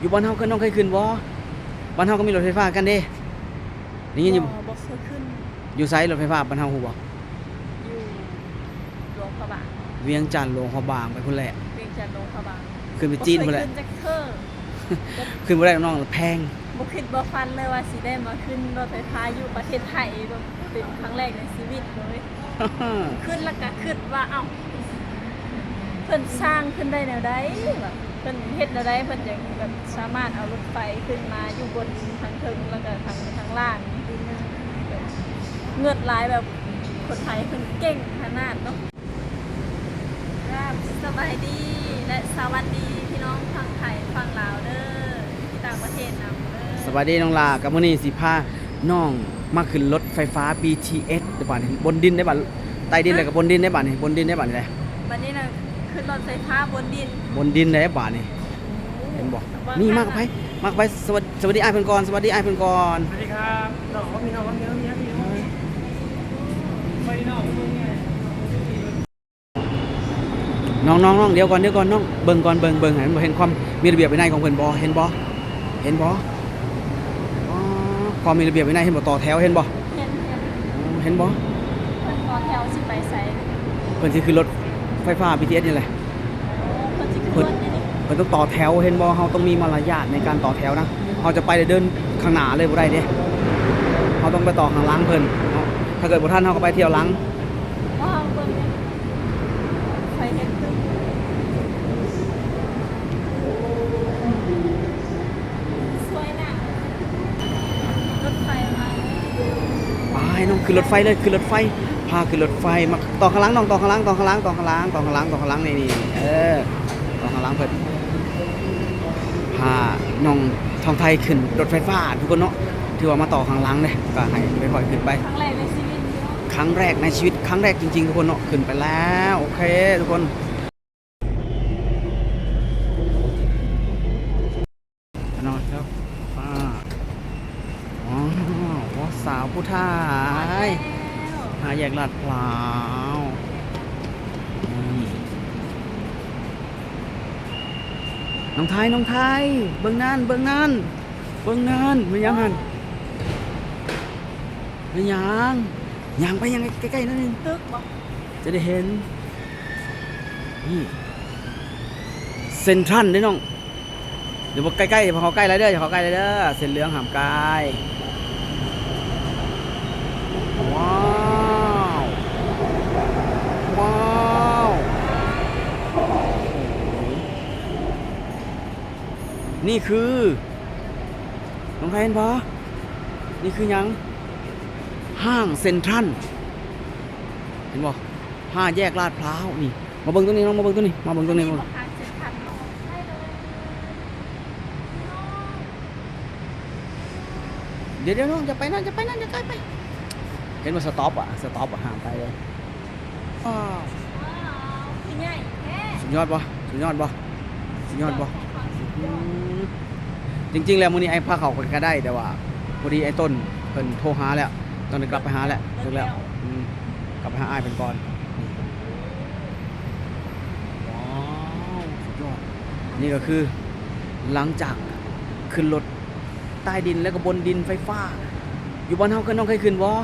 ຢູ່ບ້ານເຮົາ ເຄີຍ ນ້ອງເຄີຍຂຶ້ນບໍ່? ບ້ານເຮົາກໍມີລົດໄຟຟ້າຄືກັນເດ້. ໄດ້ຍິນຢູ່? ບໍ່ ບໍ່ເຄີຍຂຶ້ນ. ຢູ່ໃສລົດໄຟຟ້າບ້ານເຮົາ ຮູ້ບໍ່? ຢູ່ຫຼວງພະບາງ. ວຽງຈັນຫຼວງພະບາງ ໄປພຸ້ນແຫຼະ. ວຽງຈັນຫຼວງພະບາງ. ຂຶ້ນໄປຈີນພຸ້ນແຫຼະ. ບໍ່ເຄີຍຂຶ້ນຈັກເທື່ອ. ຂຶ້ນບໍ່ໄດ້ດອກນ້ອງ ແພງ. ບໍ່ຄິດບໍ່ຝັນເລີຍວ່າຊິໄດ້ມາຂຶ້ນລົດໄຟຟ້າຢູ່ປະເທດໄທ ແບບເປັນຄັ້ງແລກໃນຊີວິດເລີຍ. ຂຶ້ນແລ້ວກະຄິດວ່າ ເອົ້າ ເພິ່ນສ້າງຂຶ້ນໄດ້ແນວໃດ ວ່າເພິ່ນເຮັດແນວໃດ ເພິ່ນຈັ່ງແບບສາມາດເອົາລົດໄຟຂຶ້ນມາຢູ່ບົນທາງເທິງ ແລ້ວກະທາງ ທາງລ່າງ ແບບເງິດຫຼາຍ ແບບຄົນໄທເພິ່ນເກັ່ງຂະໜາດເນາະ. ສະບາຍດີ ແລະ ສະຫວັດດີພີ່ນ້ອງຝັ່ງໄທຝັ່ງລາວເດີ ທີ່ຕ່າງປະເທດນຳເດີ. ສະບາຍດີນ້ອງຫຼ້າ ກັບມື້ນີ້ຊິພານ້ອງມາຂຶ້ນລົດໄຟຟ້າ ບີທີເອສ ເດ້ບາດນີ້ ບົນດິນເດ້ບາດ ໃຕ້ດິນແລ້ວກໍບົນດິນເດ້ບາດນີ້ ບົນດິນເດ້ບາດນີ້. ບາດນີ້ນະ ຂຶ້ນລົດໄຟຟ້າບົນດິນ ບົນດິນເດ້ບາດນີ້. ເຫັນບໍ່? ນີ້ມາກັບໃຜ? ມາກັບໃຜ? ສະຫວັດ ສະຫວັດດີອ້າຍເພິ່ນກ່ອນ ສະຫວັດດີອ້າຍເພິ່ນກ່ອນ. ສະຫວັດດີຄັບ ນ້ອງ ເຮົາມີນ້ອງ ເຮົາມີ ເຮົາມີ ເຮົາມີ ສະຫວັດດີນ້ອງ. ນ້ອງໆໆ ດຽວກ່ອນ ດຽວກ່ອນນ້ອງ ເບິ່ງກ່ອນ ເບິ່ງ ເບິ່ງ ເຫັນບໍ່ ເຫັນຄວາມມີລະບຽບວິໄນຂອງເພິ່ນບໍ່? ເຫັນບໍ່? ເຫັນບໍ່? ອໍ ຄວາມມີລະບຽບວິໄນ ເຫັນບໍ່? ຕໍ່ແຖວ ເຫັນບໍ່? ເຫັນ ເຫັນ ເຫັນບໍ່? ເພິ່ນຕໍ່ແຖວຊິໄປໃສ? ເພິ່ນຊິຂຶ້ນລົດໄຟຟ້າ ບີທີເອສ ນີ້ແຫຼະ. ອໍ ເພິ່ນຊິຂຶ້ນລົດນີ້ ເພິ່ນ ເພິ່ນຕ້ອງຕໍ່ແຖວ ເຫັນບໍ່? ເຮົາຕ້ອງມີມາລະຍາດໃນການຕໍ່ແຖວນະ ເຮົາຈະໄປແລ້ວເດີນຂ້າງໜ້າເລີຍບໍ່ໄດ້ເດ້ ເຮົາຕ້ອງໄປຕໍ່ຂ້າງຫຼັງເພິ່ນເນາະ ຖ້າເກີດບໍ່ທັນ ເຮົາກໍໄປທ່ຽວຫຼັງ. ວ້າວ ເບິ່ງເດ້ ໄຟເຮັດຕຶກ ສວຍນະ ລົດໄຟມາແລ້ວ. ໄປນ້ອງ ຂຶ້ນລົດໄຟເລີຍ ຂຶ້ນລົດໄຟ ພາຂຶ້ນລົດໄຟ ມາຕໍ່ຂ້າງຫຼັງນ້ອງ ຕໍ່ຂ້າງຫຼັງ ຕໍ່ຂ້າງຫຼັງ ຕໍ່ຂ້າງຫຼັງ ຕໍ່ຂ້າງຫຼັງ ຕໍ່ຂ້າງຫຼັງ ນີ້ ນີ້ ເອີ ຕໍ່ຂ້າງຫຼັງເພິ່ນ. ພານ້ອງທອງໄທຂຶ້ນລົດໄຟຟ້າທຸກຄົນເນາະ ຖືວ່າມາຕໍ່ຂ້າງຫຼັງເດ້ ກໍໃຫ້ຄ່ອຍໆຂຶ້ນໄປ ຄັ້ງແລກໃນຊີວິດເນາະ ຄັ້ງແລກໃນຊີວິດ ຄັ້ງແລກຈິງໆ ທຸກຄົນເນາະ ຂຶ້ນໄປແລ້ວ. ໂອເຄທຸກຄົນ ນ້ອງເຈົ້າ ປ້າ ວ້າວ ສາວຜູ້ໄທ ຮອດແລ້ວ ຫ້າແຍກລາດພຮ້າວ ນີ້ ນ້ອງໄທ ນ້ອງໄທ ເບິ່ງນັ້ນ ເບິ່ງນັ້ນ ເບິ່ງນັ້ນ ແມ່ນຫຍັງຫັ້ນ? ແມ່ນຫຍັງ? ຍ່າງໄປ ຍ່າງໃກ້ໆໜ້ອຍໜຶ່ງ ຕຶກບໍ່? ຈະໄດ້ເຫັນ ນີ້ ເຊັນທຣັນເດ້ນ້ອງ ຢ່າເຂົ້າໃກ້ ຢ່າເຂົ້າໃກ້ຫຼາຍເດີ ຢ່າເຂົ້າໃກ້ຫຼາຍເດີ ເສັ້ນເຫຼືອງຫ້າມກາຍ. ວ້າວ ວ້າວ ນີ້ຄື ນ້ອງໄທເຫັນບໍ່? ນີ້ຄືຫຍັງ? ຫ້າງເຊັນທຣັນ ເຫັນບໍ່? ຫ້າແຍກລາດພຮ້າວນີ້ ມາເບິ່ງຕົງນີ້ນ້ອງ ມາເບິ່ງຕົງນີ້ ມາເບິ່ງຕົງນີ້ ນີ້ບໍ່? ຫ້າງເຊັນທຣັນ ດຽວໆນ້ອງ ຢ່າໄປນັ້ນ ຢ່າໄປນັ້ນ ຢ່າໃກ້ໄປ ເຫັນບໍ່? ສະຕັອບອະ ສະຕັອບອະ ຫ້າມໄປເລີຍ. ວ້າວ ວ້າວ ຄືໃຫຍ່ແທ້ ສຸດຍອດບໍ່? ສຸດຍອດບໍ່? ສຸດຍອດບໍ່? ອືມ ຈິງໆແລ້ວມື້ນີ້ອ້າຍພາເຂົ້າໄປກໍໄດ້ ແຕ່ວ່າພໍດີອ້າຍຕົ້ນເພິ່ນໂທຫາແລ້ວ ຕ້ອງໄດ້ກັບໄປຫາແລ້ວ ເລິກແລ້ວ ອືມ ກັບໄປຫາອ້າຍເພິ່ນກ່ອນ. ວ້າວ ສຸດຍອດ ນີ້ກໍຄືຫຼັງຈາກຂຶ້ນລົດໃຕ້ດິນ ແລ້ວກໍບົນດິນໄຟຟ້າ ຢູ່ບ້ານເຮົາ ເຄີຍ ນ້ອງເຄີຍຂຶ້ນບໍ່?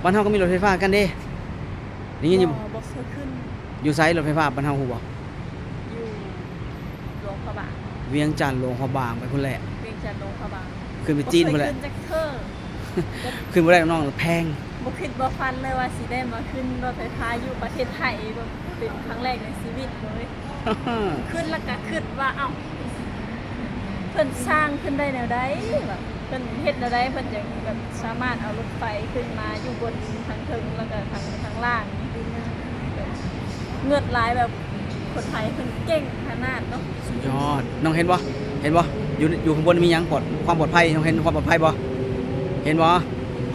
ບ້ານເຮົາກໍມີລົດໄຟຟ້າຄືກັນເດ້. ໄດ້ຍິນຢູ່? ບໍ່ ບໍ່ເຄີຍຂຶ້ນ. ຢູ່ໃສລົດໄຟຟ້າບ້ານເຮົາ ຮູ້ບໍ່? ຢູ່ຫຼວງພະບາງ. ວຽງຈັນຫຼວງພະບາງ ໄປພຸ້ນແຫຼະ. ວຽງຈັນຫຼວງພະບາງ. ຂຶ້ນໄປຈີນພຸ້ນແຫຼະ. ບໍ່ເຄີຍຂຶ້ນຈັກເທື່ອ. ຂຶ້ນບໍ່ໄດ້ດອກນ້ອງ ແພງ. ບໍ່ຄິດບໍ່ຝັນເລີຍວ່າຊິໄດ້ມາຂຶ້ນລົດໄຟຟ້າຢູ່ປະເທດໄທ ແບບເປັນຄັ້ງແລກໃນຊີວິດເລີຍ. ຂຶ້ນແລ້ວກະຄິດວ່າ ເອົ້າ ເພິ່ນສ້າງຂຶ້ນໄດ້ແນວໃດ ວ່າເພິ່ນເຮັດແນວໃດ ເພິ່ນຈັ່ງແບບສາມາດເອົາລົດໄຟຂຶ້ນມາຢູ່ບົນທາງເທິງ ແລ້ວກະທາງ ທາງລ່າງນີ້ ແບບເງິດຫຼາຍ ແບບຄົນໄທເພິ່ນເກັ່ງຂະໜາດເນາະ. ສຸດຍອດ. ນ້ອງເຫັນບໍ່? ເຫັນບໍ່? ຢູ່ ຢູ່ຂ້າງບົນມີຫຍັງ? ປອດ ຄວາມປອດໄພ. ນ້ອງເຫັນຄວາມປອດໄພບໍ່? ເຫັນບໍ່?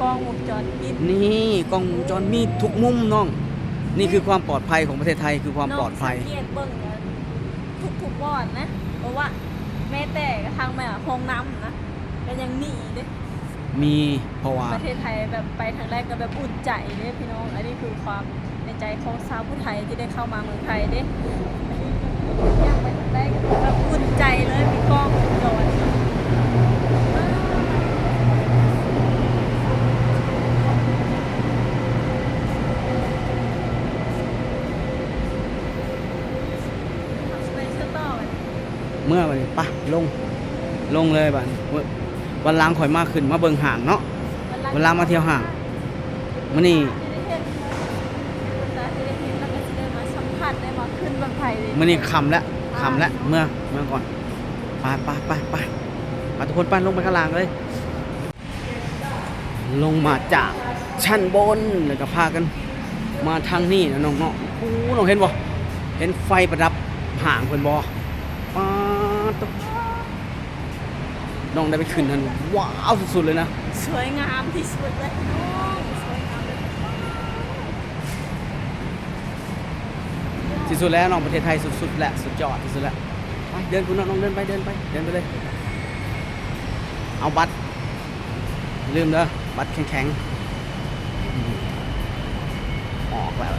ກ້ອງວົງຈອນປິດ. ນີ້ ກ້ອງວົງຈອນມີທຸກມຸມນ້ອງ. ນີ້ຄືຄວາມປອດໄພຂອງປະເທດໄທ ຄືຄວາມປອດໄພ. ນ້ອງສັງເກດເບິ່ງ ທຸກໆບ່ອນນະ ເພາະວ່າແມ້ແຕ່ກະທັ່ງແມ່ນຫ້ອງນ້ຳນະ ກໍຍັງມີເດ້. ມີ ເພາະວ່າປະເທດໄທແບບໄປທາງໃດກໍແບບອຸ່ນໃຈເດ້ພີ່ນ້ອງ. ອັນນີ້ຄືຄວາມໃນໃຈຂອງຊາວຜູ້ໄທທີ່ໄດ້ເຂົ້າມາເມືອງໄທເດ້. ຍ່າງໄປທາງໃດກໍແບບອຸ່ນໃຈເລີຍ ມີກ້ອງວົງຈອນ ໄປ ລົງ ລົງເລີຍບາດນີ້. ວັນຫຼັງຂ້ອຍມາຂຶ້ນມາເບິ່ງຫ້າງເນາະ, ວັນຫຼັງມາທ່ຽວຫ້າງ. ມື້ນີ້ ມື້ນີ້ຄ່ຳແລ້ວ ຄ່ຳແລ້ວ ເມືອ ເມືອກ່ອນ. ໄປ ໄປ ໄປ ໄປ ໄປ ທຸກຄົນ ໄປ ລົງໄປຂ້າງລ່າງເລີຍ. ລົງມາຈາກຊັ້ນບົນ ແລ້ວກໍພາກັນມາທາງນີ້ນະນ້ອງເນາະ. ໂອ້ ນ້ອງເຫັນບໍ່? ເຫັນໄຟປະດັບຫ້າງເພິ່ນບໍ່? ປາດໂທ້ ນ້ອງໄດ້ໄປຂຶ້ນຫັ້ນ ວ້າວສຸດໆເລີຍນະ. ສວຍງາມທີ່ສຸດເລີຍນ້ອງ ສວຍງາມເລີຍ ທີ່ສຸດແລ້ວນ້ອງ. ປະເທດໄທສຸດໆແຫຼະ ສຸດຍອດທີ່ສຸດແລ້ວ. ໄປ ເດີນພຸ້ນເນາະນ້ອງ ເດີນໄປ ເດີນໄປ ເດີນໄປເລີຍ. ເອົາບັດ ຢ່າລືມເດີ ບັດແຂງໆ ອອກແລ້ວ.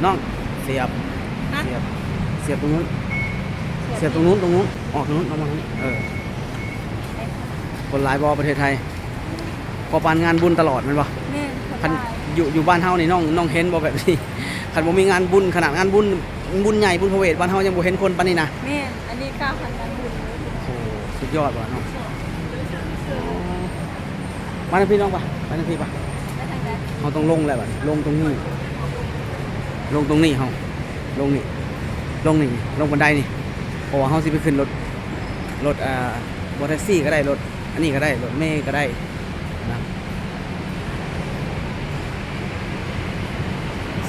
ນ້ອງ ສຽບ ຮະ? ສຽບ ສຽບຕົງນັ້ນ ສຽບ ສຽບຕົງນັ້ນ ຕົງນັ້ນ ອອກຕົງນັ້ນ ເອົາມາທາງນີ້ ເອີ. ຄົນຫຼາຍບໍ່ປະເທດໄທ? ພໍປານງານບຸນຕະຫຼອດແມ່ນບໍ່? ແມ່ນ ຄົນ ຄັນ ຫຼາຍ ຢູ່ ຢູ່ບ້ານເຮົານີ້ນ້ອງ ນ້ອງເຫັນບໍ່ແບບນີ້? ຄັນບໍ່ມີງານບຸນ ຂະໜາດງານບຸນ ບຸນໃຫຍ່ ບຸນພະເວດ ບ້ານເຮົາຍັງບໍ່ເຫັນຄົນປານນີ້ນະ. ແມ່ນ ອັນນີ້ກ້າວຂະໜາດບຸນ. ໂອ້ ສຸດຍອດວ່າເນາະ. ມາທາງພີ້ນ້ອງປະ ໄປທາງພີ້ປະ. ໄປທາງໃດ? ເຮົາຕ້ອງລົງແລ້ວບາດນີ້ ລົງຕົງນີ້ ລົງຕົງນີ້ເຮົາ ລົງນີ້ ລົງນີ້ ລົງບັນໄດນີ້ ເພາະວ່າເຮົາຊິໄປຂຶ້ນລົດ ລົດ ອ່າ ບໍ່ແທັກຊີກໍໄດ້ ລົດອັນນີ້ກໍໄດ້ ລົດເມກໍໄດ້ນະ.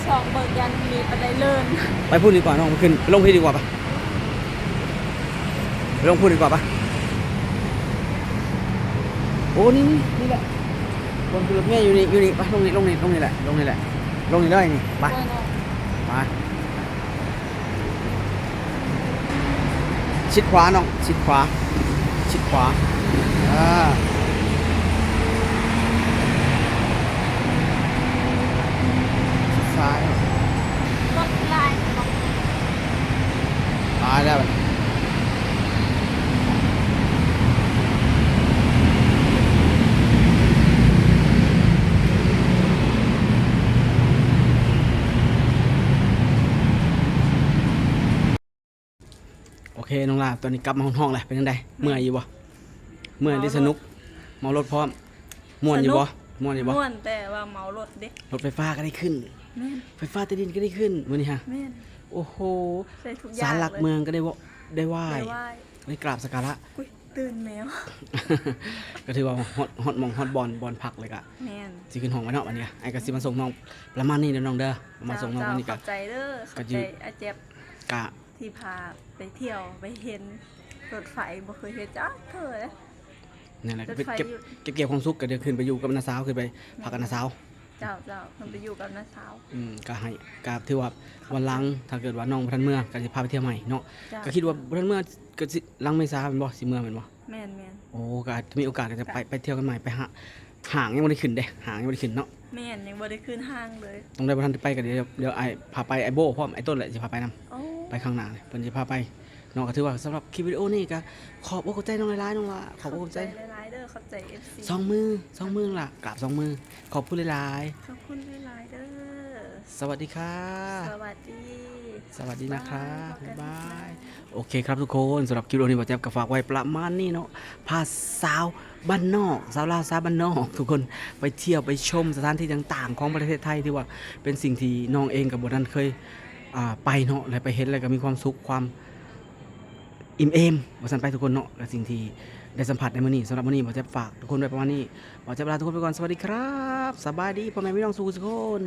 ສອງເບິ່ງ ຢ້ານມີປານໃດເລີນ. ໄປພຸ້ນດີກວ່ານ້ອງ ໄປຂຶ້ນ ໄປລົງພີ້ດີກວ່າປະ. ໄປລົງພຸ້ນດີກວ່າປະ. ໂອ້ ນີ້ ນີ້ ນີ້ແຫຼະ ບ່ອນຂຶ້ນລົດເມຢູ່ນີ້ ຢູ່ນີ້ ໄປ ລົງນີ້ ລົງນີ້ ລົງນີ້ແຫຼະ ລົງນີ້ແຫຼະ ລົງນີ້ເລີຍນີ້ ໄປ ໄປ. ຊິດຂວານ້ອງ ຊິດຂວາ ຊິດຂວາ ເອີ ຊິດຊ້າຍ. ລົດຫຼາຍບໍ່? ຫຼາຍແລ້ວບັດນີ້. ໂອເຄ ນ້ອງຫຼ້າ ຕອນນີ້ກັບມາຮອດຫ້ອງແລ້ວ ເປັນຈັ່ງໃດ? ເມື່ອຍຢູ່ບໍ່? ເມື່ອຍ ເມົາລົດ ຫຼືສະໜຸກ? ເມົາລົດພ້ອມ. ມ່ວນຢູ່ບໍ່? ສະໜຸກ ມ່ວນຢູ່ບໍ່? ມ່ວນ ແຕ່ວ່າເມົາລົດເດ້. ລົດໄຟຟ້າກໍໄດ້ຂຶ້ນ. ແມ່ນ. ໄຟຟ້າໃຕ້ດິນກໍໄດ້ຂຶ້ນມື້ນີ້ຮະ. ແມ່ນ. ໂອ້ໂຫ ໃສ່ທຸກຢ່າງເລີຍ. ສານຫຼັກເມືອງກໍໄດ້ ໄດ້ໄຫວ້ ໄດ້ໄຫວ້ ໄດ້ກາບສັກກາລະ. ອຸ້ຍ ຕື່ນແມວ. ກໍຖືວ່າຮອດ ຮອດໝ່ອງ ຮອດບ່ອນ ບ່ອນພັກເລີຍກະ. ແມ່ນ. ຊິຂຶ້ນຫ້ອງໄວ້ເນາະ ບັດນີ້ກະ ອ້າຍກໍຊິມາສົ່ງນ້ອງ ປະມານນີ້ເດີນ້ອງເດີ ມາສົ່ງນ້ອງ ເຈົ້າ ວັນນີ້ກະ. ຂອບໃຈເດີ ຂອບໃຈອ້າຍແຈັບ ກະ ທີ່ພາໄປທ່ຽວໄປເຫັນລົດໄຟ ບໍ່ເຄີຍເຫັນຈັກເທື່ອເລີຍ. ນັ້ນແຫຼະ ເກັບ ເກັບ ເກັບກ່ຽວຄວາມສຸກ ກໍໄດ້ຂຶ້ນໄປຢູ່ກັບນ້າສາວ ຂຶ້ນໄປ ແມ່ນ ພັກກັບນ້າສາວ. ເຈົ້າ ເຈົ້າ ເພິ່ນໄປຢູ່ກັບນ້າສາວ. ອືມ ກໍໃຫ້ ກໍຖືວ່າວັນຫຼັງ ຖ້າເກີດວ່ານ້ອງບໍ່ທັນເມືອ ກໍຊິພາໄປທ່ຽວໃໝ່ເນາະ. ເຈົ້າ ກໍຄິດວ່າບໍ່ທັນເມືອ ກໍຊິຫຼັງເມສາແມ່ນບໍ່? ຊິເມືອແມ່ນບໍ່? ແມ່ນໆ. ໂອ້ ກໍອາດຈະມີໂອກາດ ກໍຈະໄປ ກໍ ໄປທ່ຽວກັນໃໝ່ ໄປຫາ ຫ້າງຍັງບໍ່ໄດ້ຂຶ້ນເດ້ ຫ້າງຍັງບໍ່ໄດ້ຂຶ້ນເນາະ. ແມ່ນ ຍັງບໍ່ໄດ້ຂຶ້ນຫ້າງເລີຍ. ຕ້ອງໄດ້ ບໍ່ທັນໄດ້ໄປກໍດຽວ ດຽວອ້າຍພາໄປ ອ້າຍໂບ້ພ້ອມ ອ້າຍຕົ້ນແຫຼະຊິພາໄປນຳ. ໂອ້ ໄປຂ້າງໜ້າເພິ່ນຊິພາໄປເນາະ. ກໍຖືວ່າສຳລັບຄລິບວິດີໂອນີ້ກໍຂອບອົກຂອບໃຈນ້ອງຫຼາຍໆ ນ້ອງຫຼ້າ ຂອບອົກຂອບໃຈ ຂອບໃຈຫຼາຍໆເດີ ຂອບໃຈເອັຟຊີ ສອງມື ສອງມືລະ ກາບສອງມື ຂອບຄຸນຫຼາຍໆ ຂອບຄຸນຫຼາຍໆເດີ. ສະຫວັດດີຄ່ະ ສະຫວັດດີ ສະຫວັດດີນະຄັບ ບາຍບາຍ ບາຍບາຍ. ໂອເຄຄັບທຸກຄົນ ສຳລັບຄລິບວິດີໂອນີ້ ບ່າວແຈັບກໍຝາກໄວ້ປະມານນີ້ເນາະ ພາສາວບ້ານນອກ ສາວລາວສາວບ້ານນອກ ທຸກຄົນໄປທ່ຽວໄປຊົມສະຖານທີ່ຕ່າງໆຂອງປະເທດໄທ ຖືວ່າເປັນສິ່ງທີ່ນ້ອງເອງກໍບໍ່ທັນເຄີຍ ອ່າ ໄປເນາະ ແລະໄປເຫັນແລ້ວກໍມີຄວາມສຸກ ຄວາມອີ່ມເອມວ່າຊັ້ນໄປທຸກຄົນເນາະ ກັບສິ່ງທີ່ໄດ້ສຳຜັດໃນມື້ນີ້. ສຳລັບມື້ນີ້ ບ່າວແຈັບຝາກທຸກຄົນໄວ້ປະມານນີ້ ບ່າວແຈັບລາທຸກຄົນໄປກ່ອນ ສະຫວັດດີຄັບ ສະບາຍດີພໍ່ແມ່ພີ່ນ້ອງສູ່ຜູ້ສູ່ຄົນ.